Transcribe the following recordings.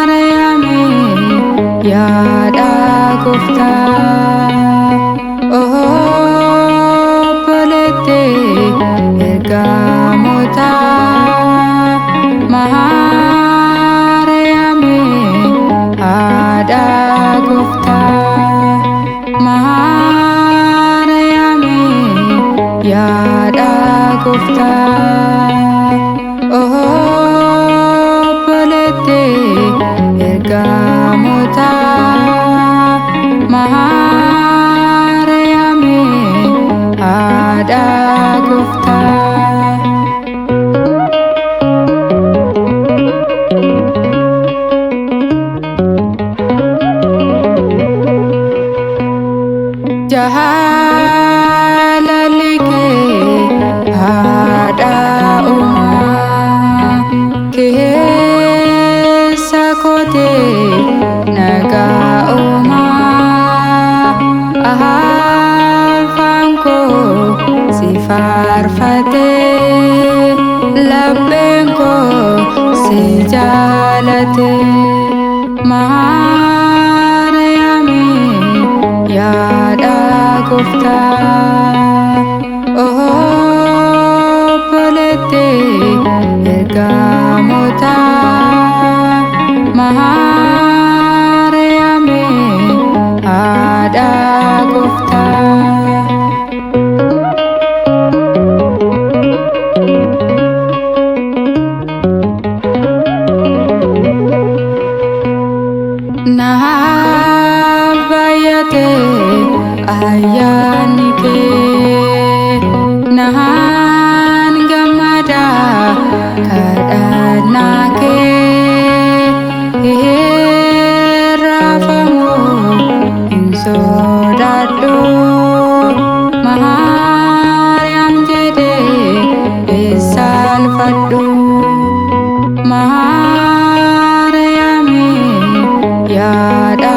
Maariyaamii yaada gooftaa obboleetti ergamoota. Maariyaamii haadha gooftaa. Maariyaamii yaada gooftaa obboleetti ergamoota. Maariyaamii haadha gooftaa. Jaalalli kee haadha uumaa keessa kootee nagaa uumaa afaan koo si faarfatee lapheen koo si jaalate. Maariyaamii yaada gooftaa obboleetti ergamoota. Maariyaamii haadha gooftaa. Naaf baay'ate ayyaanni kee, naan gammada kadhannaa kee. Hin raafamu, hin sodaadhu, Maariyaam jedhee hin saalfadhu. Maariyaamii yaada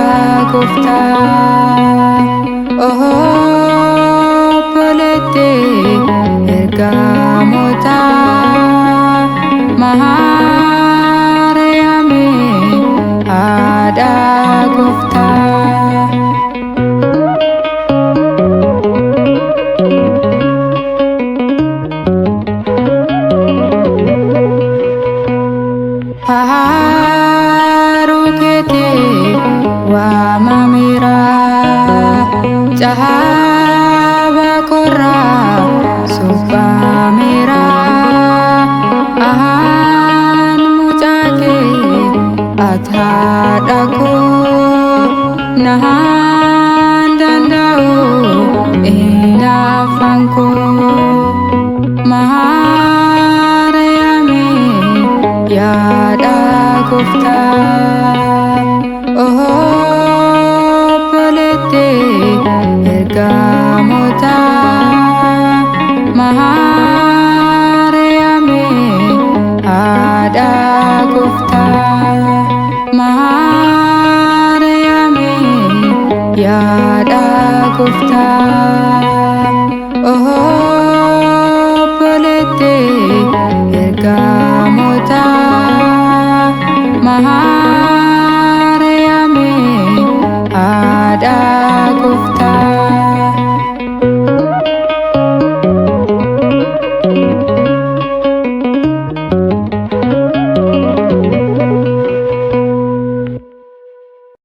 gooftaa obboleetti ergamoota. Maariyaamii haadha gooftaa. Faaruu keetii waamameera, caaba korraa suphameera. Ahaan mucaa kee ati haadha koo, naan danda'u hinaaffaan koo. Maariyaamii yaada gooftaa obboleetti ergamoota. Maariyaamii haadha gooftaa. Maariyaamii yaada gooftaa obboleetti ergamoota. Maariyaamii haadha gooftaa.